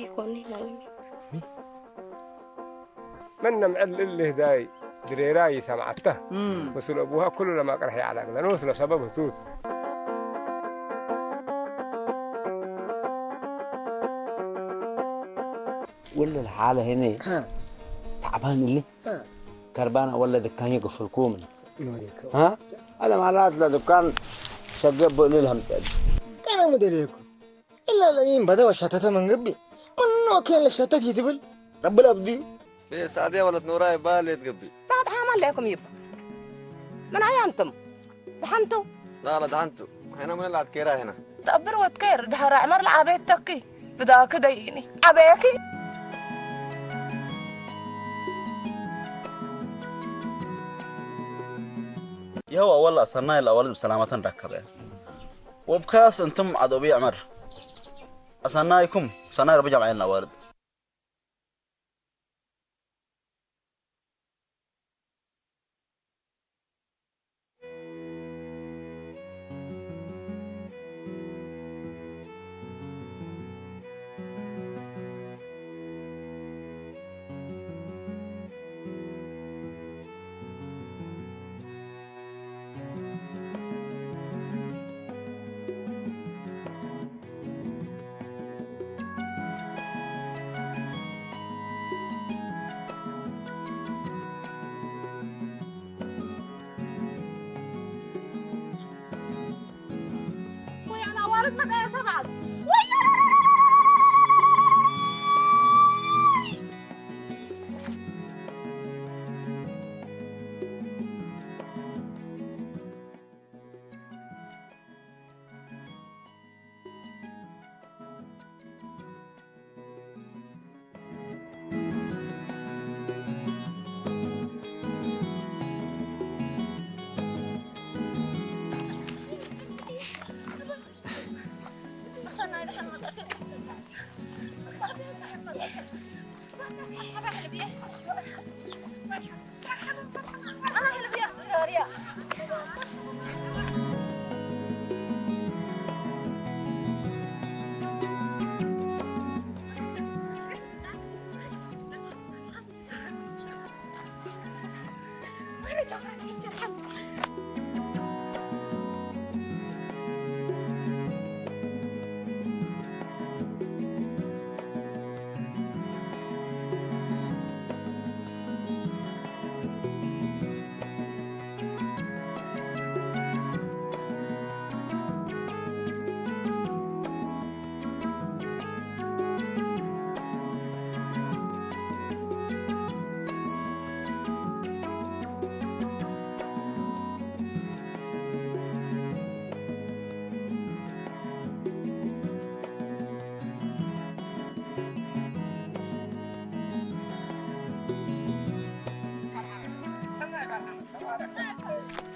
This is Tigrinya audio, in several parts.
ይኮኒ ማለት ነው። من نمعل اللي هداي دريراي سمعته. مم. وصل أبوها كل لما قرح على قدر وصل سبب توت. ولا الحالة هنا. ها. تعبان اللي. ها. كربانة ولا دكان يقفلكم. ما يكو. ها؟ هذا ما لا دكان شقب للهم. كان مدريكم. إلا لمين بدأ وشتت من قبل. منو كان لشتت يتبل؟ رب الأبدي. إيه، سعدية ولا تنوراي بالي تقبي. بعد حام عليكم يبا. من هيا أنتم؟ دحنتو؟ لا، لا، دحنتو. هنا من اللي عتكيرا هنا. تقبر وتكير، دهر عمر العبيد تكي. بدا كده يني. عبيكي. يهوى والله صناي الأولد بسلامة ركبه. وبكاس أنتم عدو بيعمر. أصنايكم، صناي ربي جمعين الأولد. ወይ ኣና ዋልድ መጣ ሰባት። ወይ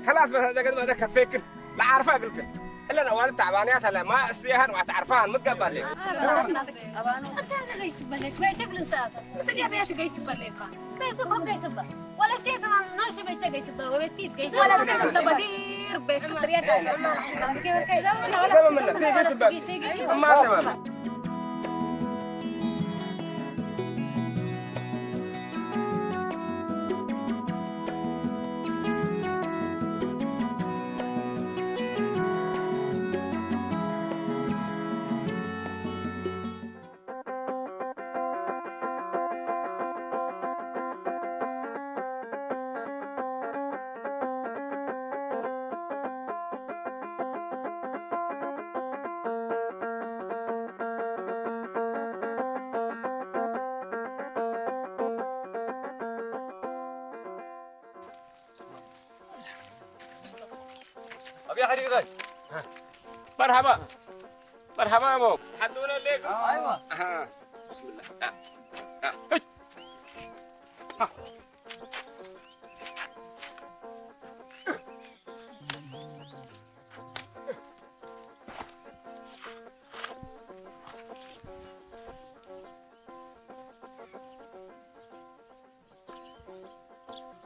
ከላስ በታ ዘገድ መደ ከፌክን ለዓርፋ እግልክን እለን ኣዋልድ ተዕባንያት ኣለ ማ እስያህን ዋት ዓርፋህን ምገባለ። أبي حريري. مرحبا. مرحبا أبو. حدونا ليك. أيوة. بسم الله.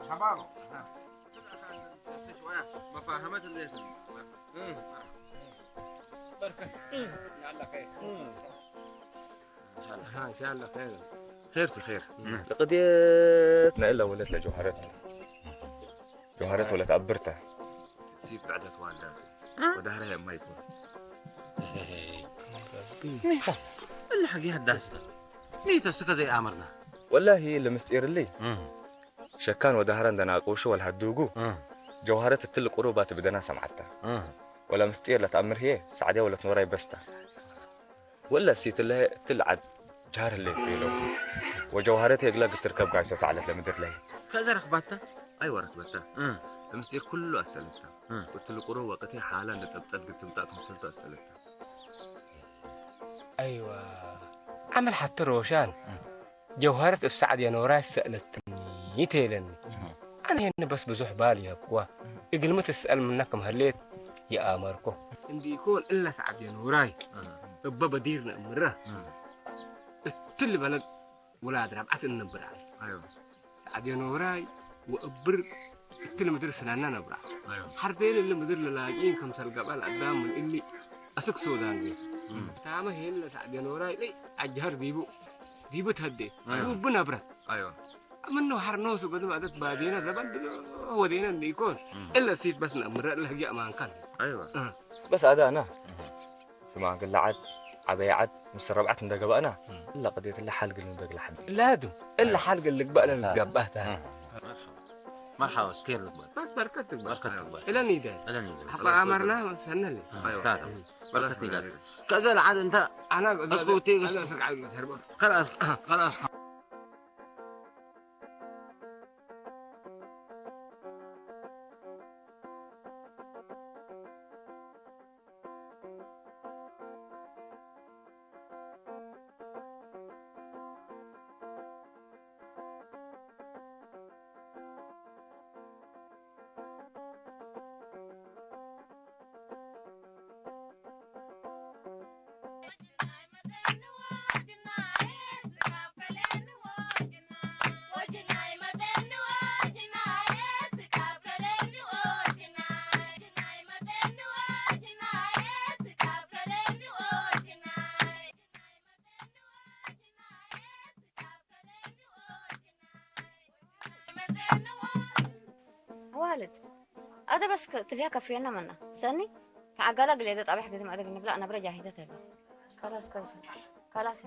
حبابه. ها. شوية. ما فهمت اللي يسمع. مم. بركة. مم. لعل خير. مم. ኸይር ኸይር። ንቕድየት ናይ እላ ወለት ለጀውሃረት ጀውሃረት ወለት ኣብርታ። ሲት ብዕደት ዋንዳ ወዳህራ የማይኮን። እላ ሓጊ ሓዳስ። ኒተስከ ዘይኣመርና። ወላሂ ለምስጢር እሊ ሸካን ወዳህራ እንደናቆሹ ወልሃዱጉ ጀውሃረት እትል ቁሩባት ብደና ሰምዓታ። ወላ ምስጢር ለትኣምር ህየ ሳዕድያ ወለት ኖራይ በስታ። ወላ ሲት ለሀ እትል ዓድ ጃር ለይ ፌሎ። ወጀውሃረት የግላ ግትርከብ ጋይሶ ተዓለት ለምድር ለይ። ከዛ ረክባታ? ኣይወ ረክበታ። ለምስጢር ኩሉ ኣሰለታ። ወትል ቁሩ ወቅቴ ሓላ እንደ ጠብጠብ ግትምጣ ትምሰልቶ ኣሰለታ። ኣይዋ ዓመል ሓቲ ሮሻን ጀውሃረት እብ ሳዕድ የኖራይ ሰእለትኒ ይቴለኒ። ኣነ የኒ በስ ብዙሕ ባል ይሀብክዋ እግልሚ ትስአል ምና ከም ሀሌት ይኣመርኮ። እንዲኮን እለ ሳዕድ የኖራይ እበ በዲር ነእምራ እትል በለድ ውላድ ረብዓት እንብር ኣለ። ሳዕድ የኖራይ ወእብር እትል ምድር ስናና ነብራ። ሓርፌን እሊ ምድር ለላቂን ከም ሰልገባል ኣዳም ምን እሊ ኣስክ ሶዳን ቤት። ታመ ሄለ ሳዕድ የኖራይ ለይ ኣጅሃር ዲቡ ዲቡ ተዴ ውብ ነብረት። ምኑ ሐር ኖሱ ገዱ ባደት ባዴና ዘበን ድሎ ወዴና እንዲኮን እለ ሲት በስ ነእምረ እለ ህጊ ኣማንካን። በስ ኣዳና ሽማግለ ዓድ ዓበይ ዓድ ምስ ረብዓት እንደገባእና እላ ቅዴት እላ ሓልግል እንደግላ ሓል ላዱ እላ ሓልግል ልግባእና ልትገባእታ። መርሓባ እስኬር ልግባእ በስ በርከት ትግባእ በርከት ትግባእ እለን ይደ እለን ይደ ሓባ ኣመርና መሰነል ታታ በርከት ይላል። ከዘ ለዓድ እንተ ኣና እስኩ እቲ እስኩ ስጋል ተርቦ ከላስ ከላስ ዋልድ ኣደ በስ ትልያ ከፍየና መና ሰኒ ተዓጋላ ግሌ ጣቢሕ ግዜ ማእደግ ንብላ ነብረ ጃሂደት ያለ ካላስ ካላስ ካላስ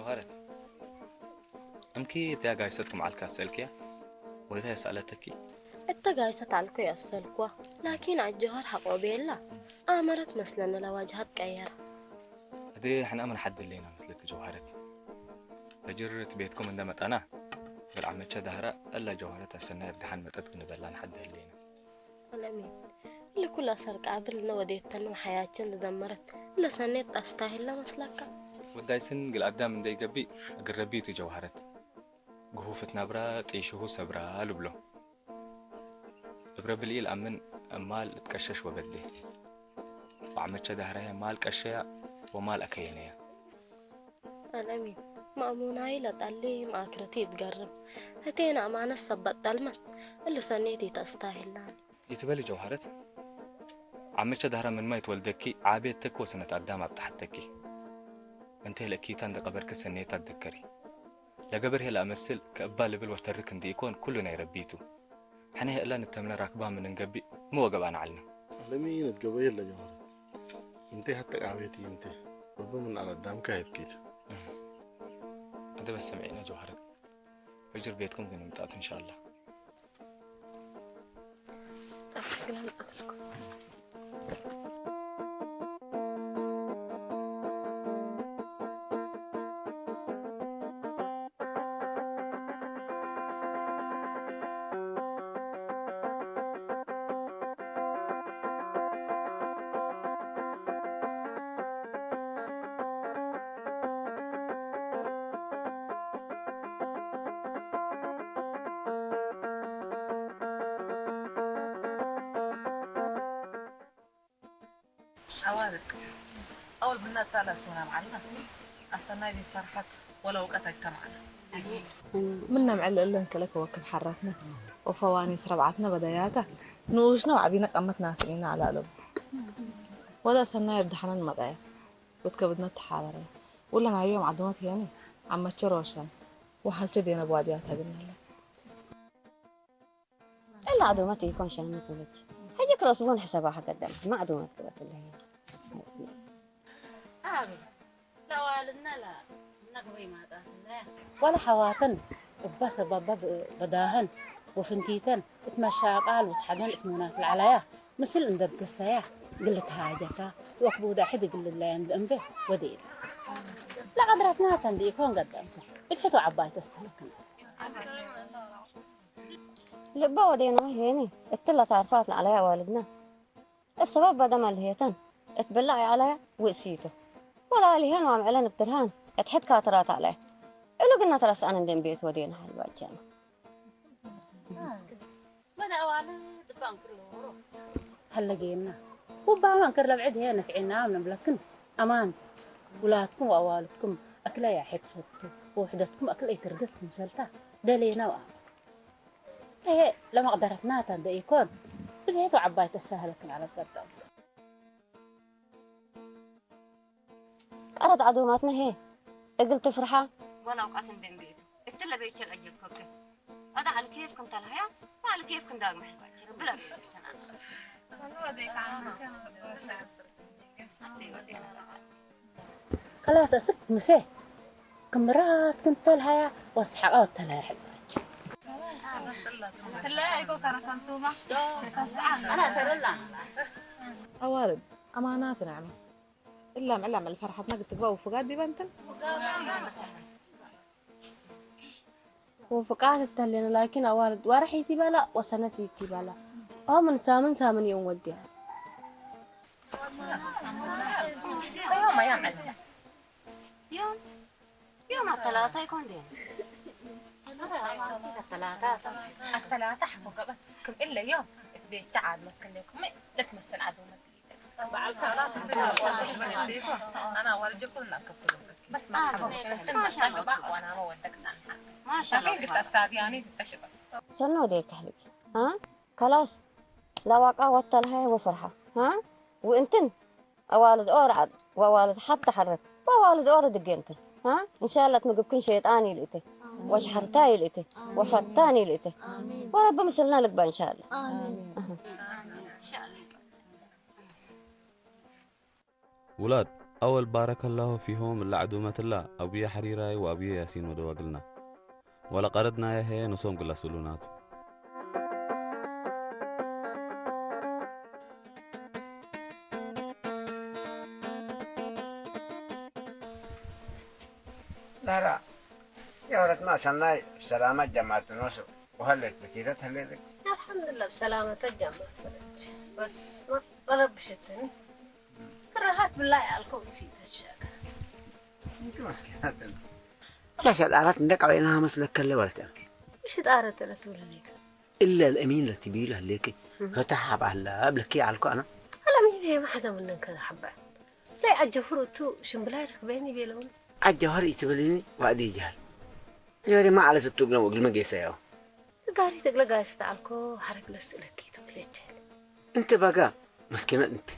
ጀዋህረት፣ እምኪ እታ ጋይሰትኩም ዓልካ ኣሰልክያ? ወይታ የሳለተኪ? እተ ጋይሰት ዓልኮ ያሰልኳ። ላኪን ኣጀዋህር ሓቆ ቤላ ኣመረት መስለኒ ለዋጅሃት ቀየር። እዲ ሕና ምን ሓድሌና ምስልክ ጀዋህረት። በጅር ቤትኩም እንደመጣና፣ ብልዓመቸ ዳህራ እላ ጀዋህረት ኣሰናይ ብድሓን መጠት ክንበላ ንሓድሌና። ኣለሚን። ልኩላ ሰርቃ ብልና ወዴተን ሓያችን ዝዘመረት ለሰኔት ኣስታሂላ መስላካ። ወዳይስን ግል ኣዳም እንደይገቢ እግር ረቢቱ ጀውሃረት። ግሁፍት ናብራ ጢሽሁ ሰብራ ልብሎ። እብረ ብልኢል ኣምን እማል እትቀሸሽ ወበዴ። ወዓመቸ ዳህራያ ማል ቀሸያ ወማል ኣከየነያ። ኣለሚን። ማእሙናይ ለጣሊ ማእክረቲ ይትገርም። ህቴና ኣማነት ሰበጥ ጠልመት እልሰኔት ይተስታሂላን። ይትበል ጀውሃረት፣ ዓመቸ ዳህራ ምንማ ይትወልደኪ ዓቤት ተክ ወሰነት ኣዳም ኣብጣሓተኪ። እንተ ለኪታ እንደ ቀበርክ ሰኔት ኣደከሪ። ለገበር ሄላ ኣመስል ከእባ ልብል ወተርክ እንዲ ኢኮን ኩሉ ናይ ረቢቱ። ሕነ ሄላ ንተምነ ራክባ ምን እንገቢ ምወገብ ኣናዓልና። ለሚ ንትገበየ ለጀውሃረት። እንተ ሀተ ዓቤት እንተ። ወበ ምን ኣረዳምካ ሄብኪት። ኣደ በሰምዒና ጀውሃረት። ፈጅር ቤትኩም ግን ምጣት እንሻላ። ኣዋርድ ኣወል ብናታ ላስሙና መዓልና ኣሰናይ ዲ ፈርሓት ወላ ውቀት ኣይተማዕና። ምና ምዕል እለን ክለ ከወክብ ሓራትና ወፈዋኒስ ረብዓትና በዳያታ ንኡሽና ወዓቢና ቀመትና ስኢና ኣላሎም ወላ ሰናይ ኣብ ደሓናን መጣያ ወትከብድና ተሓበረ ውለን ኣዮም ዓድሞት ሄኒ ዓመቸ ሮሸን ወሓልቸ ዴነ በዋድያ ተግናለ። እላ ኣዶመት ይኮን ሻነት ወለች ሕጂ ክረስቦን ሕሰባ ሐገደም ማዕዶመት ትበትለህ። ኣቤ ለዋልና ላ ነግበይ ማጣትለያ። ዋላ ሓዋተን እባ ሰባባ በዳህን ወፍንቲተን እትመሻቃል ወትሓደን እስሙናት ለዓላያ ምስል እንደብገሰያ ግልት ሃጀካ ወክቡዳ ሕድ ግልለያ እንደ እምበ ወደ ኢላ ለቀድረትና ተንዲ ይኮን ገደምኩ። እልፍቶ ዓባይ ተስተህክም ልባ ወዴና ሄኒ እትለ ታርፋት ለዓለያ ዋልድና እብ ሰበብ በደም ኣልህየተን እት ብላዕ የዓለያ ውእሲቱ ወለኣሊሄን ዋምዕለን እብ ትርሃን እት ሕድ ካትራት ኣዕለያ እሉ ግና ተረስኣን እንዴን ቤት ወዴና ሀልባጃና መን ኣዋልድ እባ እንክር ለወሮ ሀለጌና ውባ ማንክር ለብዕድ ሄ ነፍዒና ንብለክን ኣማን ውላድኩም ወኣዋልድኩም ኣክለ ያሕድ ፈቱ ወውሕደትኩም ኣክለ ይትርድት ክምሰልታ ደሌና ወኣማን እሄ ለመቅደረትና ተንደ ኢኮን ብዝሒት ወዓባይ ተሳህለክን ዓለት ቀጠምት ቀረት ዓዶማትና ሄ እግል ትፍርሓ ወላ ውቃት እንደ እምቤቱ እትለ በይቸል ኣጀብከብከ ኣዳ ዓል ኬፍ ክም ተልሃያ ወዓል ኬፍ ክም ዳግመ ሕልባቸ ብላ ከላስ እስክ ምሴ ክምራት ክም ተልሃያ ወስሓቃ ወተልሃያ ሕልባቸ ክለያ ኢኮ ከረከምቱማ ኣና ሰበላ ኣዋርድ ኣማናት ነዕማ እላ ምዕላ ምዕል ፈርሓትና ግትግባ ውፉጋት ዲበ እንትን ውፉቃት እተሌነ ላኪን ኣዋርድ ወርሒ ይትበላ ወሰነት ይትበላ ኦ ምን ሳምን ሳምን እዮም ወዲያ ዮም ኣተላታ ይኮን ደ ኣተላታ ኣተላታ ሓኮ ገበት ክም እለ ዮም እት ቤቻ ዓድመት ክንደኩም ለትመስል ዓድመት ሰኖ ዴ ከሕልቂ አ ከላስ ለዋቃ ወተልሃይ ወፈርሓ አ ወእንትን ኣዋልድ ኦር ዓድ ወኣዋልድ ሓታ ሓረት ወኣዋልድ ኦር ድጌ እንትን አ እንሻላ ትምግብክን ሸይጣን ይልእቴ ወሽሓርታ ይልእቴ ወፈታን ይልእቴ ወረቢ ምስልና ልግባ እንሻላ ውላድ أول بارك الله فيهم اللي عدومة الله أبويا حريراي وأبويا ياسين ودواقلنا. ولا قردنا يا هي نصوم قلا سلونات. ላራ የወረትማ ሰናይ ብሰላማ ጀማት ኖሱ ወሀለት በኪተት ሀሌትክ። الحمد لله بسلامة جمعت. بس ما ربشتني. كرهت بالله على الكوسي تشاك. እንቲ መስኪናትን ላሰ ጣራት እንደ ቀበይና መስለከለ ወረተ مش طارت لا تولنيك. እለ الأمين ለትቢል ሀሌክ ፈታ ሓባላ ብለኪ አልኩ አና على مين هي ما حدا منن كذا حبة. لا أجهر تو شنبلاي ركبيني بيلون. አጀዋር ይትብልኒ ዋዕዲ ይጃል ዮሪ ማዕለስ እትግሎም እግል መጌሰዮ ጋሪ ትግለ ጋይስ ተዓልኮ ሐረግ ለስእለኪ ትብለች እንት በጋ መስኪነት እንት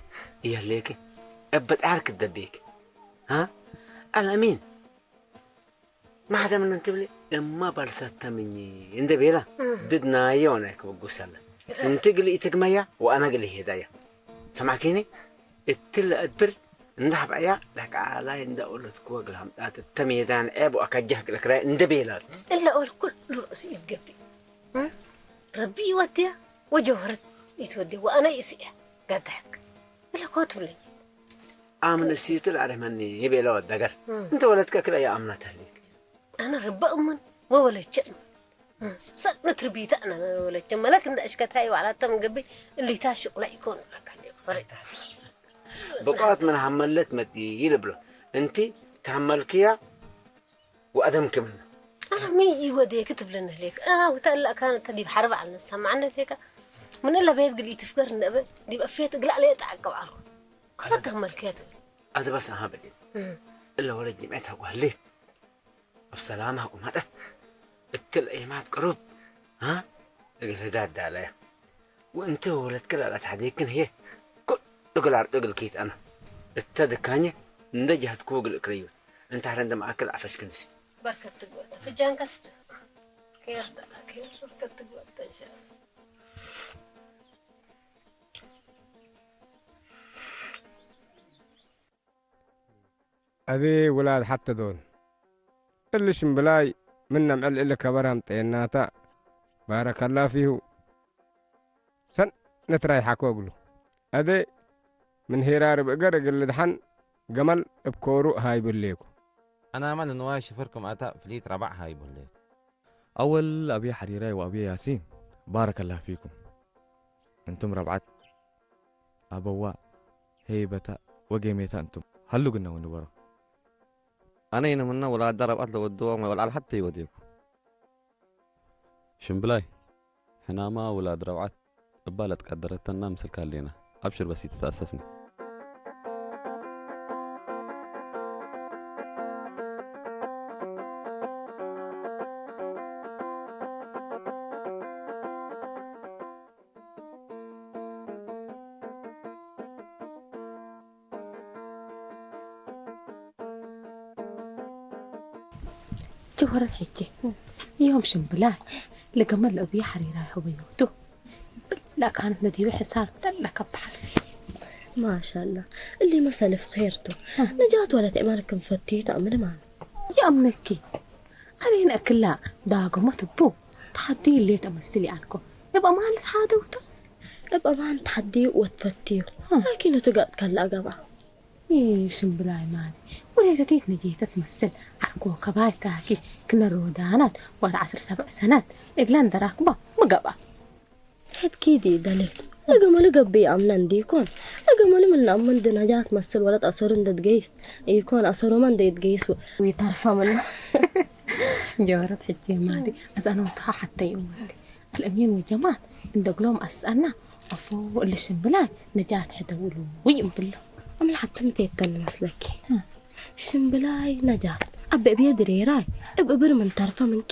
እያሌክ እበጣር ክደቤክ ها الأمين ማሕተም እንትን ትብሊ እማ ባልሳተምኝ እንደ ቤላ ድድናየ ሆነ ክብጉሰለ እንቲ ግሊ ኢትግመያ ወአና ግሊ ሄዳያ ሰማዕኪኒ እትለ እድብር እንዳሕባያ ዳቃላይ እንደ ኦለትኩ ወግል ሀምጣት ተሜዳን ዔብ ወአካጃህ ግለ ክራይ እንደ ቤላ إلا أقول كل رؤس يتقبي. ربي يوديها وجوهرت يتودي وأنا يسيح قدحك. إلا كوتولي. አምን እሲቱ ለአረመኒ ይቤለ ወደገር እንተ ወለትከ ክለ የአምናት ህሊክ أنا ربا أمن وولدت أمن. سنة ربيت أنا وولدت ملك عند أشكتها وعلى تم قبي اللي تاشق لا يكون لك اليوم فريت. ብቋት ምን ሀመለት መዲ ይልብሎ እንቲ ተሀመልክያ ወአደምክ ምና أنا مي يوديك تبلن هليك أنا وتقلق كانت تدي بحرب على الناس سمعنا هليك. من إلا بيت قلي تفكر النبي دي بقى فيها تقلق لي تعقب عنه. كفت هم الكاتب. አድባስ አሃ በዲ እለ ወለ ጅምዕት ሀቁ ህሌት ኣብ ሰላም ሀቁ ማጠት እትል ኤማት ቅሩብ ሀ እግል ህዳድ ዳለያ ወእንተ ወለትክ ላላት ሐዴክን ህየ ኩሉ እግል አርጦ እግል ኪት አና እተ ድካኘ እንደ ጀሀትኩ እግል እክረዩት እንተ ሐረ እንደ መአክል አፈሽክንሲ بركة تقوت فجان كست. كير كير بركة تقوت إن شاء الله. አዜ ውላድ ሐተ ዶል እሊ ሽምብላይ ምነ ምዕል እሊ ከበራም ጤናታ ባረከላ ፊሁ ሰን ንትራይ ሐኮ እግሉ አዜ ምን ሄራር ብእገር እግል ልድሐን ገመል እብ ኮሩ ሃይብሌኩ። አናመ ንንዋይ ሽፍርኩም አታ ፍሊት ረባዕ ሃይቡሌኩ። أول أبي حريراي وأبي ياسين بارك الله فيكم. أنتم ربعة أبوا هيبة وقيميتا أنتم هلو قلنا ونبرو. አነ ይንምነ ውላደ ረብዐት ለወድዎም ወልዓል ሐቴ ይወድየኩ። ሽምብላይ ሕናማ ውላድ ረብዓት እባ ለትቀደረተና ምስልካ ህሌና። አብሽር በስ ይትተአሰፍኒ። ጀወረት ሕጂ እዮም ሽምብላይ ልገመል ለእብየ ሐሪራ ይሁበዮቱ ብላ ካነት ነዲበ ሕሳር ብጠለከ በሐልፊ ማሻላ እሊ መሰል ፍኼርቱ ነጃት ወለት ዕመርክን ፈትዩ ተእምር ማሚ የእምነኪ አኔን እክላ ዳገሞት እቡ ተሐዲ ሌት እመስል ይአልኮ እብ አማን ልትሓደውቶ እብ አማን ተሐዲ ወትፈትዩ ላኪን ትጋጥ ከላ ገብአ ሽምብላይ ማሊ ወሌተቲት ነጄተ ትመስል ዓርኮ ከባይ ታኪ ክነሮ ዳናት ዋት ዓስር ሰብዕ ሰነት እግላን ደራክባ ምገብአ ሕድኪ ዲ ደሌት ለገመሉ ገብእ አምነ እንዲኮን ለገመሉ ምን አምን ድነጃት መስል ወለት አሰሩ እንደትገይስ ኢኮን አሰሩመ እንደይትገይስ ወይተርፈ ምና ጀወረት ሕጂ ማዲ አዛነውትኻ ሓተይ እወንቲ አልእሚን ወጀማት እንደግሎም አስአና አፎ እሊ ሽምብላይ ነጃት ሕደውሉ ውይ እምብሎ አምልሓትም ተየተን መስለኪ ሽምብላይ ነጃት አበ እብየ ድሬራይ እብ እብር ምን ተርፈ ምንኪ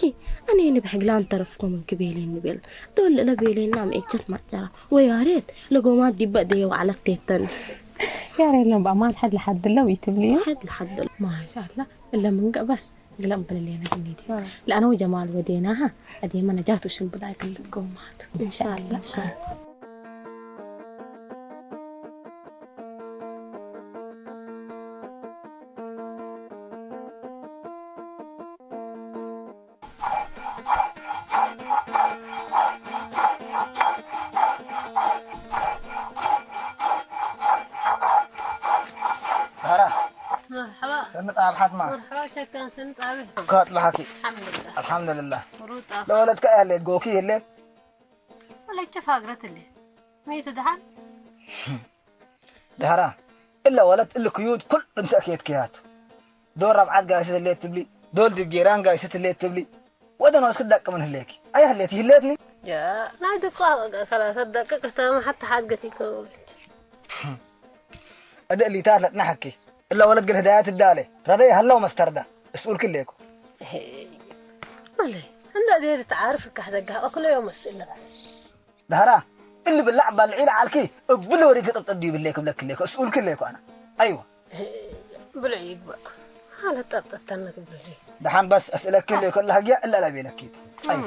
አኔ ንብሕግላን ተረፍኮ ምንኪ ቤሌኒ ቤል ዶል እለ ቤሌና ምዕችት ማጨራ ወያሬት ለጎማት ዲበ ደየ ወዓለት ተየተን ያሬሎም በአማን ሐድ ለሐድለው ይትብልዩ ሐድ ለሐድለው ማሻላ እለ ምንገ በስ ግለም ብለሌና ግኒድ ለአነ ወጀማል ወዴናሃ አዴመ ነጃቱ ሽምብላይ ክልት ጎማት ኢንሻአላ ኣብ ሓትማ። መርሓባ ሸካን ስንጣቢ። ካት ብሓኪ። ኣልሓምዱሊላህ። ኣልሓምዱሊላህ። ሩጣ። ለወለትካ ያለ ጎኪ የለ። ወለቸ ፋግረት የለ። መይቱ ደሓን? ደሓራ። እለ ወለት እለ ክዩድ ኩል እንተ ኣኬት ክያት። ዶር ኣብ ዓድ ጋይሰት የለ ትብሊ። ዶል ዲብ ጌራን ጋይሰት የለ ትብሊ። ወደን ወስክ ደቅ ምን ህሌኪ? ኣይ ህሌት ይህሌትኒ? ያ፣ ናይ ደቆ ከላሰ ደቅ ቅስተማ ሓታ ሓድገት ይከውልች። እደ እሊታት ለጥና ሓኪ። እለ ወለት ግን ህዳያት እዳለ። ረደይ ሃላው መስተርዳ። እስኡልክ ሌኩ። ሄይ። ወለይ፣ እንደ ዴር ተዓርፍ ካሕደጋ እክሎ ዮም መስል ለበስ። ዳህራ፣ እሊ ብላዕ ባልዒ ለዓልኪ፣ እብል ወሪድ ክጥብጥብ ዲዩ ብሌክ ብለክ ሌኮ፣ እስኡልክ ሌኮ ኣና። ኣይዋ። ብልዒ ይግባእ። ሓለ ጠብጠብተነት ብልዒ። ደሓን በስ፣ እስእለክ ሌኮ ለሃግያ፣ እላ ላቤለኪ። ኣይ።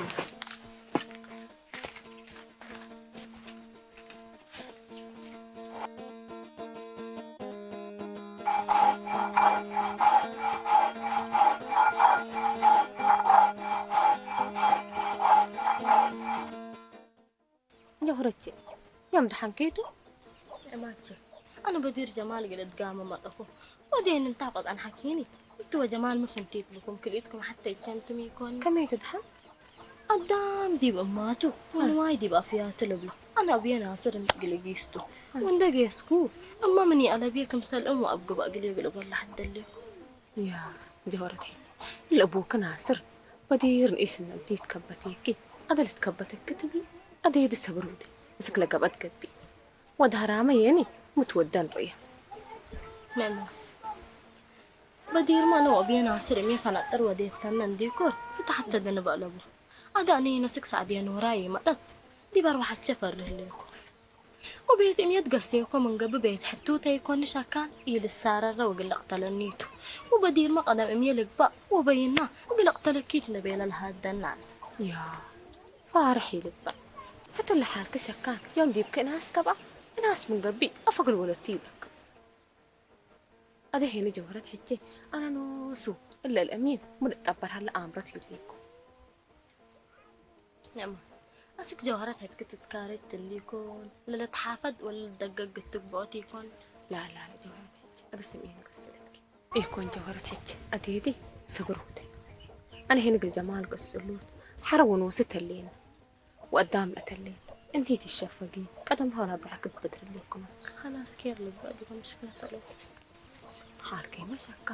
ጀህረቼ፣ ዮም ደሓን ከይዱ? እማቼ፣ ኣነ በዲር ጀማል ገለ ድጋመ መጠኹ። ወዴን እንታ ቆጣን ሓኪኒ። እቱ ወጀማል መፈንቴት ብኩም ክልኢትኩም ሓታ ይቸንቱም ይኮን? ከመይ ትድሓን? ኣዳም ዲብ እማቱ፣ ወንዋይ ዲብ ኣፍያቱ ልብሎ። ኣነ ኣብየ ናስር ምስ ግለ ጊስቱ። ወንደ ጌስኩ፣ እማ ምን ይኣለብየ ክምሰል እሙ ኣብ ግባእ ግለ ግለ በላ ሓደልዮ። ያ ጀወረት ሒት ለቡክ ናስር በዲር ንኢስነ እንቲት ከበቴኪ ኣደልት ከበተክ ትብሊ ኣደይድ ሰብር ውደ እስክ ለገበት ገቢ ወዳህራመ የኒ ምትወደን ርእያ። ነሚ በዲር ማ ነው ኣብየ ናስር እሜ ፈናጥር ወዴተነ እንዲኮር ፍታሕተ ደንበ ኣለቡ ኣዳኒ ነስክ ሳዕድየ ኖራ ይመጠት ዲብ ኣርባሓቸ ፈርህ ለይኮ። ወቤት እምየት ገሴኮ መንገብ ቤት ሕቱ ተይኮን ሸካን ኢልሳረረ ወግለቅ ተለኒቱ። ወበዲርመ ቀደም እምየ ልግባእ ወበይና ወግለቅ ተለኪት ንቤለ ለሃደናን። ያ ፋርሕ ይልባእ። ሕቱ ለሓልክ ሸካን ዮም ዲብክ እናስ ከብኣ እናስ መንገቢ ኣፈግል ወለቲ ይብለክ። ኣደ ሄኒ ጀውረት ሕጂ ኣነ ኖሱ እለ ልእሚን ምን እጠበር ሃለ ኣምረት ይብለኩ። ነማ ኣስክ ጀውሃረት ሀትክ ትትካረች እንዲኮን ለለትሓፈድ ወለልደገግ ትግብኦት ይኮን? ላላ ጀውሃረት ሕጂ እግስም ይህን ገስለኪ ይኮን ጀውሃረት ሕጂ ኣቴዲ ሰብር ውደ ኣነ ሄን ግል ጀማል ገስሉት ሓረ ወንወስ ተሌን ወዳም ለተሌን እንዴት ይሸፈጊ ቀደም ሆና ብራክ ትበድር ለኩም خلاص كير لبعد مشكلة. ሓልከይ መሸካ።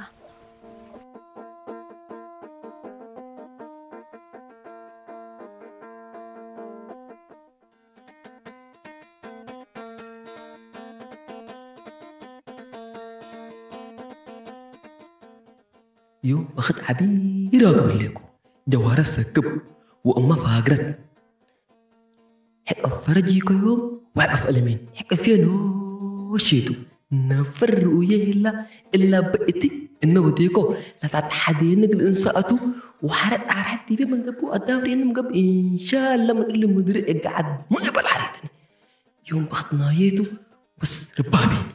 እዩ ብኽት ዓቢ ይራግብ ኣለኩ ጀዋረ ሰክብ ወእማ ፋግረት ሕቀፍ ፈረጂ ኮይቦም ዋዕቀፍ ኣለሜን ሕቀፍ የኖ ሼጡ ነፈር ርኡየ ህላ እላ በእቲ እነ ወዴኮ ለታት ሓደ ንግል እንሰኣቱ ወሓረ ጣራት ዲቤ መንገቡ ኣዳብሬን ምገብ ኢንሻላ ምድል ምድሪ እጋዓት ሙሉ በልዓሬትን ዮም በኽትናየቱ በስ ርባቤን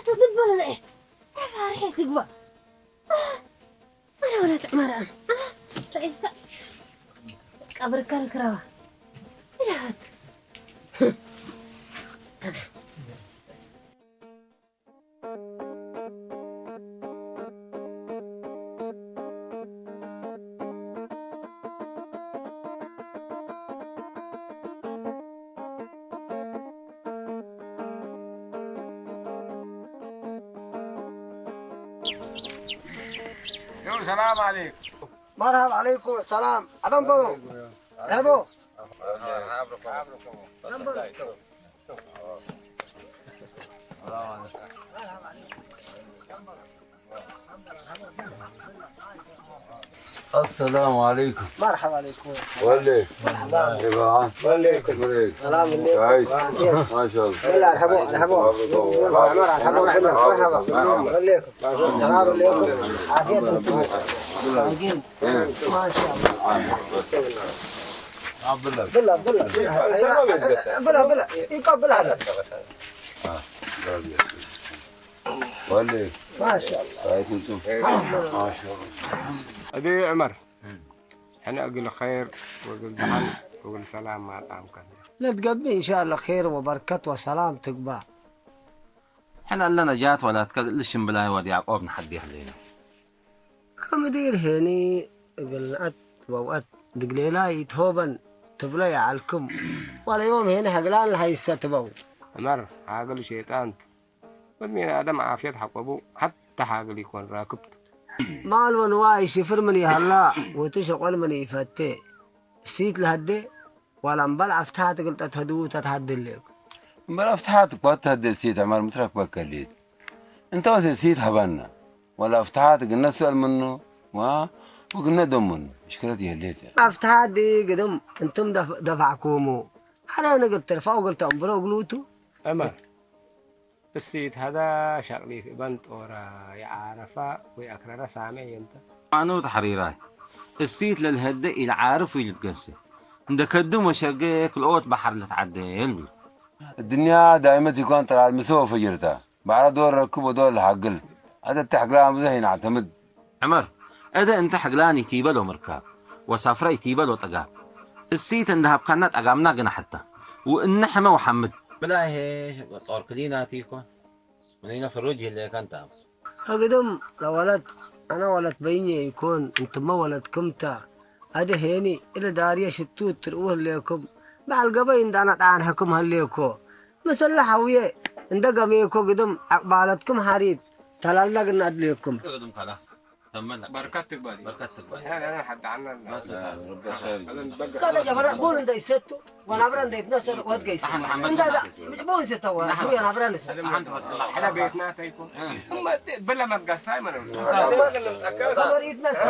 ትድበል ርኤ። ኣባርሒ ትግባ። ኣነ ወለት ዕመራን። ርኤካ። ቀብርካ ልክረባ። ኢላሃት። ሰላም ዓለይኩም። መርሃብ ዓለይኩም ሰላም። ኣቶም በሉ። ረቦ። السلام عليكم. مرحبا عليكم. ولي. مرحبا. كيف حالك؟ وليكم. مريك. سلام عليكم. كويس. عافية. ما شاء الله. بالله ارحبوا ارحبوا. عمر ارحبوا بالله مرحبا. وليكم. سلام عليكم. عافية انتم. ما شاء الله. عبد الله. بالله بالله. بالله بالله. يقبل هذا. ولي. ما شاء الله. رايك انتم؟ ما شاء الله. أبي عمر، حنا أقول خير وأقول دحن وأقول سلام ما أطعمك. لا تقبل إن شاء الله خير وبركة وسلام تقبع. ሕና ኣለና ጃት ዋላ ትከልእልሽም ብላይ ወዲ ያዕቆብ ንሓዲ ይሕለይና። ከምድር ሄኒ እግልናት ወውኣት ድግሌላ ይትሆበን ትብሎ ይዓልክም። ዋላ ዮም ሄኒ ሕግላን ለሃይሰ ትበው። عمر، حاقل شيطان. ወድሜና ኣደም ዓፍየት ሓቆቡ ሓታ ሓግል ይኮን ራክብቱ። ማል ወንዋይ ሽፍር ምን ይሃላ ወቱ ሸቆል ምን ይፈቴ። ሲት ለሃዴ ዋላ እምባል ኣፍትሃት ግልጠት ህድዉ ተትሃድልክ። እምበር ኣፍትሓት እኳ ተህደሲት ዕመር ምትረክበ ከሊት እንተ ወሰሲት ሃባና ወላ ኣፍትሓት ግነት ስእል ምኑ ዋ ወግነት ደሙን ሽክለት የህሌት። ኣፍትሃት ዲ ግድም እንትም ደፍ- ደፋዕኩሙ ሓደ ንግድ ትርፋው ግልተም ብሮ ግሉቱ። عمر، እሲት ሃዳ ሻቅሊት እበን ጦራ የዓረፋ ወይ ኣክረራ ሳሜ የንተ። ኣኑ ተሓሪራይ እሲት ለልሀደ ኢልዓርፍ ኢልትገስ እንደ ከድም ወሸገ ክልኦት ባሕር ለትዓደ የልብል። الدنيا دائمة يكون ترى المسوى فجرتها بعد دور ركب ودور الحقل. هذا التحقلان بزه ينعتمد. ዕመር፣ እደ እንተ ሕግላን ይቲበሎ ምርካብ ወሳፍረ ይቲበሎ ጠጋም። እሲት እንደሃብካና ጠጋምና ግና ሕታ ውእነ ሕመ ወሓምድ። ብላሄ ጦር ክሊናት ይኮን ምንይነ ፍሩጅ ይህለየካ እንተ ኣምር። እግድም ለወለት ኣነ ወለት በይኘ ይኮን እንትመ ወለት ክምተ። ኣደ ሄኒ እለ ዳርየ ሽቱ ትርእዉ ህሌኩም በዓል ገበይ እንዳና ጣዓን ሕክም ህሌኮ። ምስለ ሐውየ እንደ ገሜኮ ግድም ዓቅባለትኩም ሐሪት ተላላ ግና ኣድልየኩም። በርከት ትግባእ በርከት ትግባእ ካለ ጀበና ቡን እንደ ይሰቱ ወናብረ እንደ ይትነሰሉ ወትገይስ እንደ ቡን ስተዋ ስያ ናብረ ንሰ حدا بيتنا تيكون. بلا ما تقصاي ما نقول. ወሪትነሰ